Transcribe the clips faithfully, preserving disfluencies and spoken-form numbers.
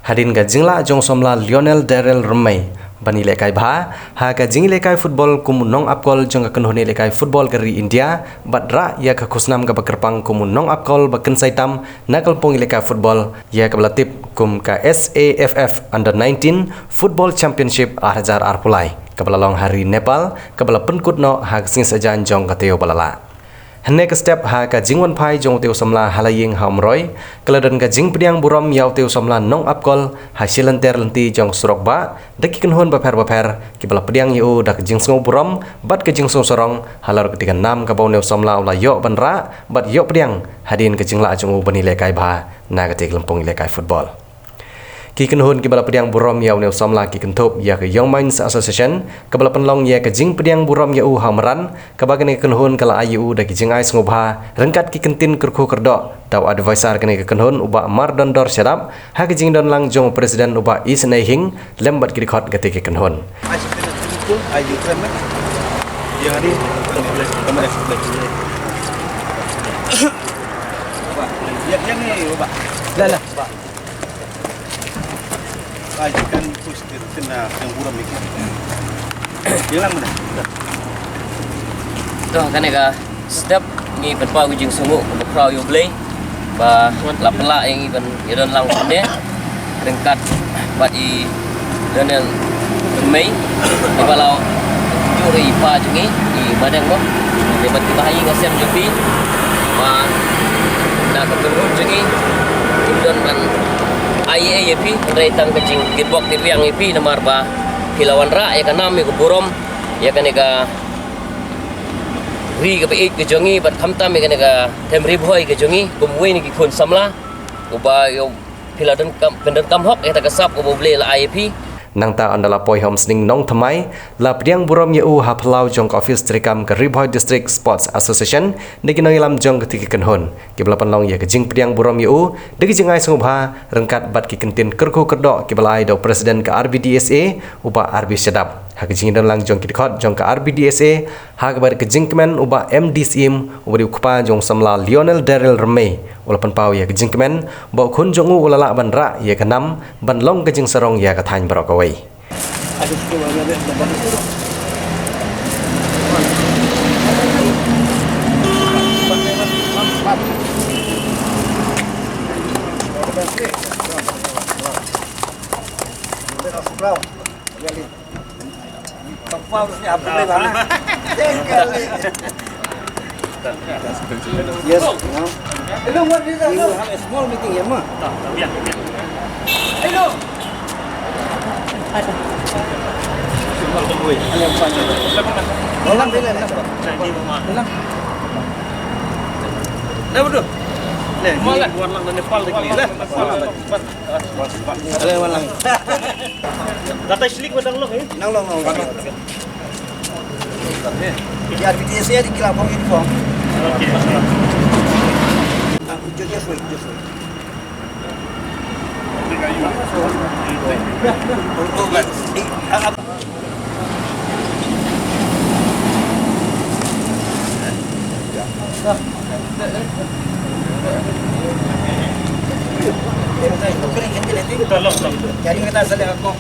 Hadien ka jinglah jong u samla Lionel Daryl Rymmei ban ïalehkai bha ha ka jingïalehkai football kum u nongap kol jong ka kynhun ïalehkai football ka ri India bad rah ïa ka khusnam kaba kyrpang kum u nongap kol ba kynsai tam na ka lympung ïalehkai football ïa kaba la tip kum ka S A F F Under nineteen Football Championship ar hajar arphew lai kaba la long ha ri Nepal kaba la pynkut noh ha ka sngi saitjaiñ jong ka taïew ba la lah. Hynne ka step ha ka jingwan phai jong utei u samla ha la ïing ha Umroi, ka la don ka jingpdiang burom ïa utei u samla nongap kol ha shilynter lynti jong surok bah da ki kynhun bapher bapher kiba la pdiang ïa u da ka jingsngew burom bad ka jingsngew sarong halor katei ka nam kaba une u samla u la ïoh ban rah bad ïoh pdiang hadien ka jinglah jong u ban ïalehkai bha na katei ka lympung ïalehkai football. Ki kynhun kiba la pdiang burom ïa une u samla ki kynthup ïa ka Young Minds Association kaba la pynlong ïa ka jingpdiang burom ïa u ha Umran, kaba kane ka kynhun ka la ai ïa u da ki jingai sngewbha ryngkat ki kyntien kyrkhu kyrdoh da u advisor kane ka kynhun u Bah Mardondor Shadap ha ka jingdon lang jong u president u Bah Isnei Hing lem bad ki dkhot katei ka kynhun. Dah, dah. Ai, kan push ke kena yang buram ni. Yang lama dah. To, kane ka step ngi pynpaw ka jingsngewnguh kaba khraw ïa U Blei ba la pynlah ïa ngi ban ïadon lang hangne ryngkat bad i Lionel Rymmei, i ba la ju ri pa jong ngi, i Madeng mo. Dei bad kiba ha ïing ha sem jong phi ba na ka kynhun jong ngi, ngim don ban ai ei ei ïa phi, hynrei tang ka jingkitbok kitbiang ïa phi namar ba phi la wanrah ïa ka nam ïa ka burom ïa kane ka ri kaba ïeit ka jong ngi bad khamtam ïa kane ka them Ri Bhoi ka jong ngi kum uwei na ki khun samla uba ïoh phi la donkam, pyndonkam hok ïa kata ka sap kaba U Blei la ai ïa phi. Nangta ynda la poi ha Umsning Nongthymmai, la pdiang burom ïa u ha phyllaw jong ka office treikam ka Ri Bhoi District Sports Association da ki nongïalam jong katei ka kynhun kiba la pynlong ïa ka jingpdiang burom ïa u da ki jingai sngewbha ryngkat bad ki kyntien kyrkhu kyrdoh kiba la ai da u president ka R B D S A u Bah R B Shadap. Ha ka jingdon lang jong ki dkhot jong ka R B D S A, ha kaba ka jingkmen u Bah M D Syiem uba dei u kpa jong u samla Lionel Daryl Rymmei u la pynpaw ïa ka jingkmen ba u khun jong u u la lah ban rah ïa ka nam ban long ka jingsarong ïa ka thaiñ baroh kawei. Yes, no. Hello, what is that? We will have a small meeting here, ma. Hello. Hello, fine. Hello, hello, hello. Hello, hello. Hello, hello. Hello, hello. Kata slik ba dang long, eh? Nang long, nang long. Di R B D S A di kila pong uniform. Okay. Ah, just, just wait, just wait. Oh, oh, but, eh, ah, ah. Tolong, tolong. Jadi kita select aku.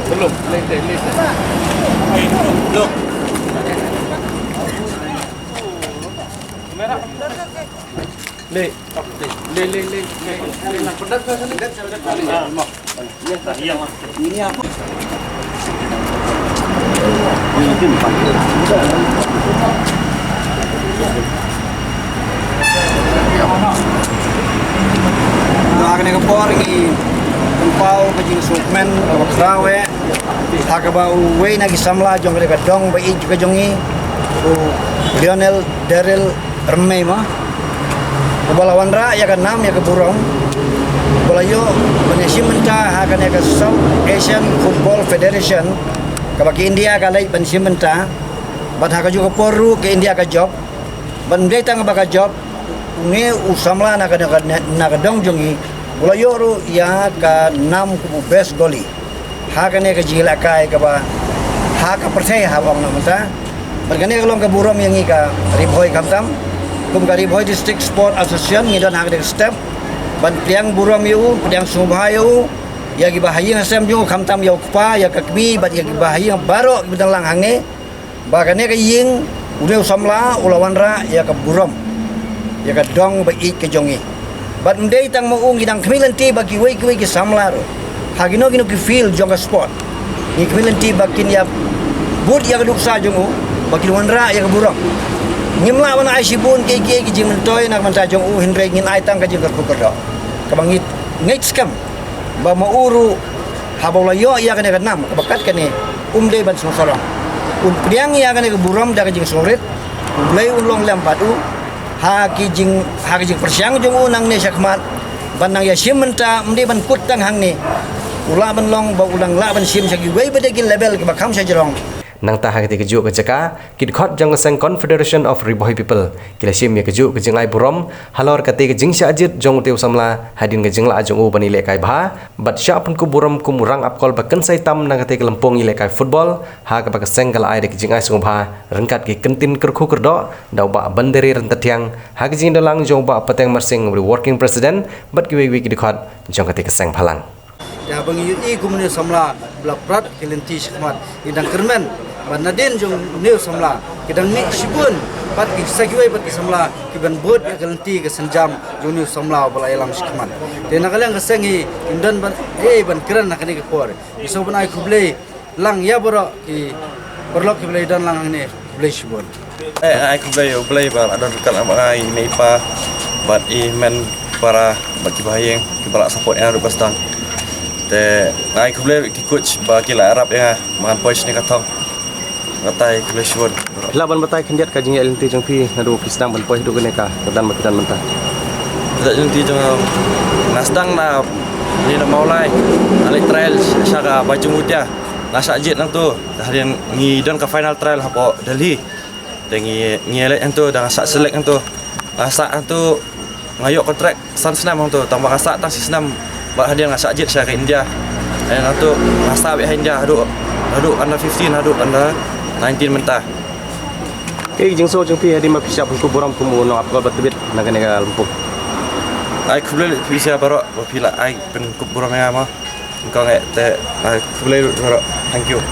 Belum, late, late. Belum. Kamera. Le, le, le, le, le. Ha kane ka por ngi pynpaw ka jingsngewkmen kaba khraw eh ha kaba uwei na ki samla jong ka dong ba ïeit ka jong ngi, u Lionel Daryl Rymmei ma, uba la wanrah ïa ka nam ïa ka burom, uba la ïoh ban ïashim bynta ha kane ka South Asian Football Federation, kaba ka India ka leit ban shim bynta. Bad ha kajuh ka por ruh ka India ka jop. Bad ym dei tang ba ka jop, une u samla na ka, na ka, na ka dong jong ngi, U la ïoh ruh ïa ka nam kum u best goalie ha kane ka jingïalehkai kaba ha ka pyrthei, haba ong na mynta. Bad kane ka long ka burom ïa ngi ka Ri Bhoi khamtam. Kum ka Ri Bhoi District Sport Association ngi don ha kane ka step ban pdiang burom ïa u, pdiang sngewbha ïa u, ïa kiba ha ïing ha sem jong u, khamtam ïa u kpa, ïa ka kmie bad ïa kiba ha ïing baroh kiba dang lang hangne. Ba kane ka ïing, une u samla u la wanrah ïa ka burom, ïa ka dong ba ïeit ka jong ngi. Bad ym dei tang ma u, ngi dang khmih lynti ba kiwei kiwei ki samla ruh ha kino kino ki field jong ka sport, ngi khmih lynti ba kin ïa bud ïa ka duksa jong u, ba kin wanrah ïa ka burom. Ngim lah ban ai shibun kiei kiei ki jingmyntoi na ka bynta jong u, hynrei ngin ai tang ka jingkyrkhu kyrdoh kaba ngi ngeit skhem ba ma u ruh, haba u la ïoh ïa kane ka nam kaba kat kane, um dei ban sngewsarong. Un pdiang ïa kane ka burom da ka jingsngewrit. U Blei un long lem bad u ha ki jing, ha ki jingpyrshang jong u nangne shakhmat, ban nang ïashim mynta, ym dei ban kut tang hangne. U lah ban long ba u dang lah ban shim sha kiwei pat de ki level kiba kham shajrong. Nangta ha katei kajuh ka jaka, ki dkhot jong ka seng Confederation of Ri Bhoi People ki la shim ïa kajuh ka jingai burom halor katei ka jingshah jied jong utei u samla hadien ka jinglah jong u ban ïalehkai bha bad shah pynkup burom kum u rangap kol ba kynsai tam na katei ka lympung ïalehkai football, ha kaba ka seng ka la ai da ka jingai sngewbha ryngkat ki kyntien kyrkhu kyrdoh da u Bah Bandere Ryntathiang, ha ka jingdon lang jong u Bah Pateng Marsing, u Working President, bad kiwei kiwei ki dkhot jong katei ka seng bhalang. Te haba ngi ïohi kum une u samla ba la prat ki lynti shakhmat, ngi dang kyrmen ba nadien jong une u samla ki dang mih shibun pat ki sa kiwei pat ki samla ki ban bud ïa ka lynti ka sienjam jong une u samla ba la ïalam shakhmat. Te na ka liang ka seng ngi, ngim don ban, eh, ban kren ha kane ka por. Ngi sngewbha ban ai khublei lang ïa baroh ki paralok kiba la ïadon lang hangne. Khublei shibun. Eh, ai khublei ïa U Blei ba la don ryngkat lang bad nga, i mei i pa bad i hynmen para bad kiba ha ïing kiba la support ïa nga ruh ba sdang. Te nga ai khublei ruh ïa ki coach ba ki la ïarap ïa nga ba ngan poi shane ka thong. Nga tai, khublei shibun. Lah ban batai khyndiat ka jingïaid lynti jong phi naduh phi sdang ban poi haduh kane ka kyrdan ba phi don mynta? Ïaid lynti jong nga, nga sdang na, ni na Mawlai, nga leit trial sha ka Baichung Bhutia. Nga shah jied hangto, hadien ngi don ka final trial hapoh Delhi. Te ngi, ngi leit hangto, da nga shah select hangto. Nga shah hangto, nga ïoh contract san snem hangto, tang ba nga shah tang shi snem bad hadien nga shah jied sha ka India. Hadien hangto nga shah beit ha India haduh, haduh under fifteen, haduh under nineteen mynta. Kaei ka jingsngew jong phi hadien ba phi shah pynkup burom kum u nongap gol ba tbit na kane ka lympung? Ai khublei ïa phi sha baroh ba phi la ai pynkup burom ïa nga mo. Kong eh te, ai khublei baroh. Thank you.